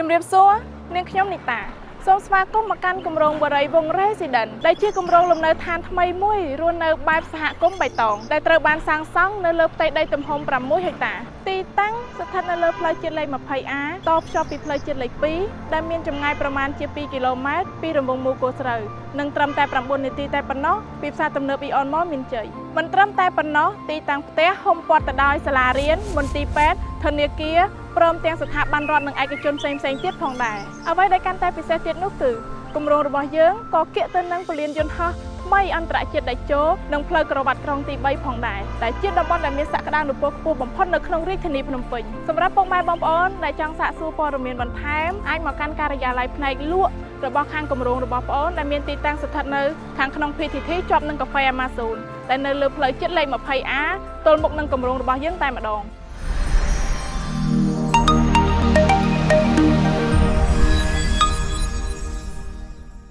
ជំរាបសួរនាងខ្ញុំនីតាសូមស្វាគមន៍មកកាន់គម្រោងបរិយវង Resident ដែលជាគម្រោងលំនៅឋានថ្មីមួយរស់នៅបែបសហគមន៍បៃតងដែលត្រូវបានសាងសង់នៅលើផ្ទៃដីទំហំ6ហិកតាទីតាំងស្ថិតនៅលើផ្លូវជាតិលេខ 20A តភ្ជាប់ពីផ្លូវជាតិលេខ2ដែលមានចម្ងាយប្រមាណជា2គីឡូម៉ែត្រពីរង្វង់មូលគោស្រូវនិងត្រឹមតែ9នាទីតែប៉ុណ្ណោះពីផ្សារទំនើប Aeon Mall មានជ័យមិនត្រឹមតែប៉ុណ្ណោះទីតាំងផ្ទះហុំព័ទ្ធទៅដោយសាលារៀនមន្ទីរពេទ្យធនាគារព្រមទាំងស្ថាប័នរដ្ឋនិងឯកជនផ្សេងៗទៀតផងដែរអ្វីដែលកាន់តែពិសេសទៀតនោះគឺគម្រោងរបស់យើងក៏គៀកទៅនឹងពលានយន្តហោះថ្មីអន្តរជាតិតេជោនិងផ្លូវក្រវ៉ាត់ក្រុងទី3ផងដែរដែលជាតំបន់ដែលមានសក្តានុពលខ្ពស់បំផុតនៅក្នុងរាជធានីភ្នំពេញសម្រាប់ពុកម៉ែបងប្អូនដែលចង់សាកសួរព័ត៌មានបន្ថែមអាចមកកាន់ការិយាល័យផ្នែកលក់របស់ខាងគម្រោងរបស់ប្អូនដែលមានទីតាំងស្ថិតនៅខាងក្នុង PTT ជាប់នឹងកាហ្វេ Amazon ដែលនៅលើផ្លូវជាតិលេខ 20A ទល់មុខនឹងគម្រោងរបស់យើងតែម្ដង។